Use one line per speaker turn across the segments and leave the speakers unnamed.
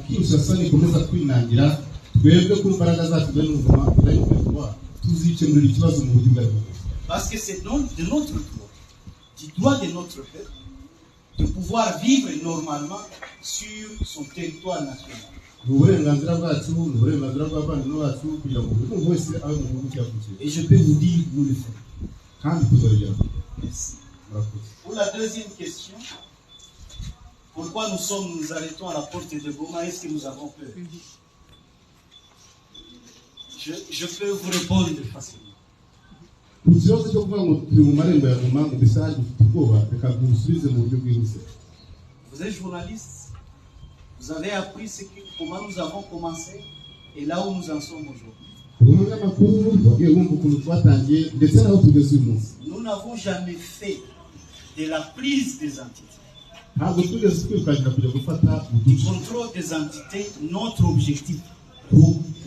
Kinshasa nikomeza kwinangira, twebwe ku mbaraga zacu za tuzikemurira ikibazo mu buryo ubwo aribwo bwose.
Parce que c'est donc de notre droit, du droit de notre peuple, de pouvoir vivre normalement sur son territoire national.
Ni uburenganzira bwacu, ni uburenganzira bw'abavandimwe bacu kugira ngo buri muntu wese abe mu gihugu cyavukiye.
Et je peux vous dire, nous le ferons.
Kandi tuzabigeraho.
Merci.
Murakoze.
Pour la deuxième question, pourquoi nous nous arrêtons à la porte de Goma? Est-ce que nous avons peur? Je peux vous répondre facilement.
Ku kibazo cyo kuvuga ngo turi mu marembo ya Goma, ngo mbese hari dufite ubwoba, reka dusubize mu buryo bwihuse.
Vous êtes journaliste, vous avez appris comment nous avons commencé et là où nous en sommes aujourd'hui.
Uri umunyamakuru, wagiye wumva ukuntu twatangiye ndetse n'aho tugeze uyu munsi.
Nous n'avons jamais fait de la prise des entités,
Ntabwo twigeze twirukankira kujya gufata
du
uduce.
Contrôle des entités, notre objectif.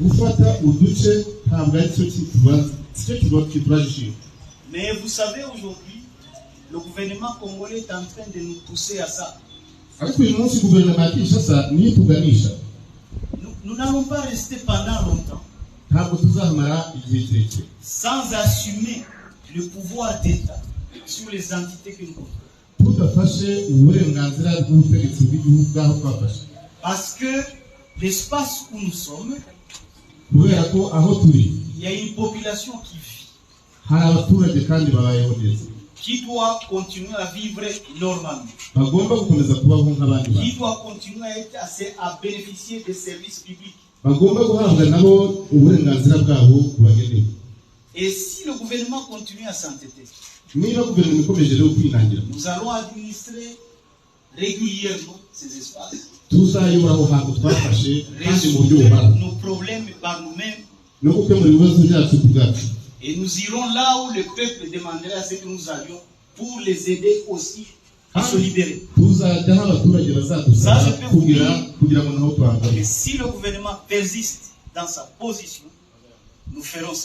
Gufata uduce ntabwo ari cyo kituba cyo kiba kituraje ishinga.
Mais vous savez, aujourd'hui, le gouvernement congolais est en train de nous pousser à ça.
Ariko uyu munsi guverinoma ya Kinshasa niyo ituganisha.
Nous, nous n'allons pas rester pendant longtemps
Ntabwo tuzahamara igihe kirekire
sans assumer le pouvoir d'État sur les entités que nous contrôlons.
Tudafashe uburenganzira bw'ubutegetsi bw'igihugu bw'aho twafashe.
Parce que l'espace où nous sommes,
Kubera ko aho turi
il y a une population qui vit,
hari abaturage kandi babayeho neza,
qui doit continuer à vivre normalement,
bagomba gukomeza kubaho nk'abandi bantu,
qui doit continuer à, être, à, à bénéficier des services publics.
Bagomba guhabwa nabo uburenganzira bwabo bubagenewe.
Et si le gouvernement continue à s'entêter,
Niba guverinoma ikomeje rero kwinangira,
nous allons administrer régulièrement ces espaces,
tuzayobora aho hantu twafashe kandi mu buryo
résoudre
buhoraho,
nos problèmes par nous-mêmes,
no gukemura ibibazo byacu ku bwacu,
et nous irons là où le peuple demandera à ce que nous allions pour les aider aussi à se libérer.
Tuzajya aho abaturage bazadusaba kugira ngo naho tuhagane.
Et si le gouvernement persiste dans sa position, nous ferons ça.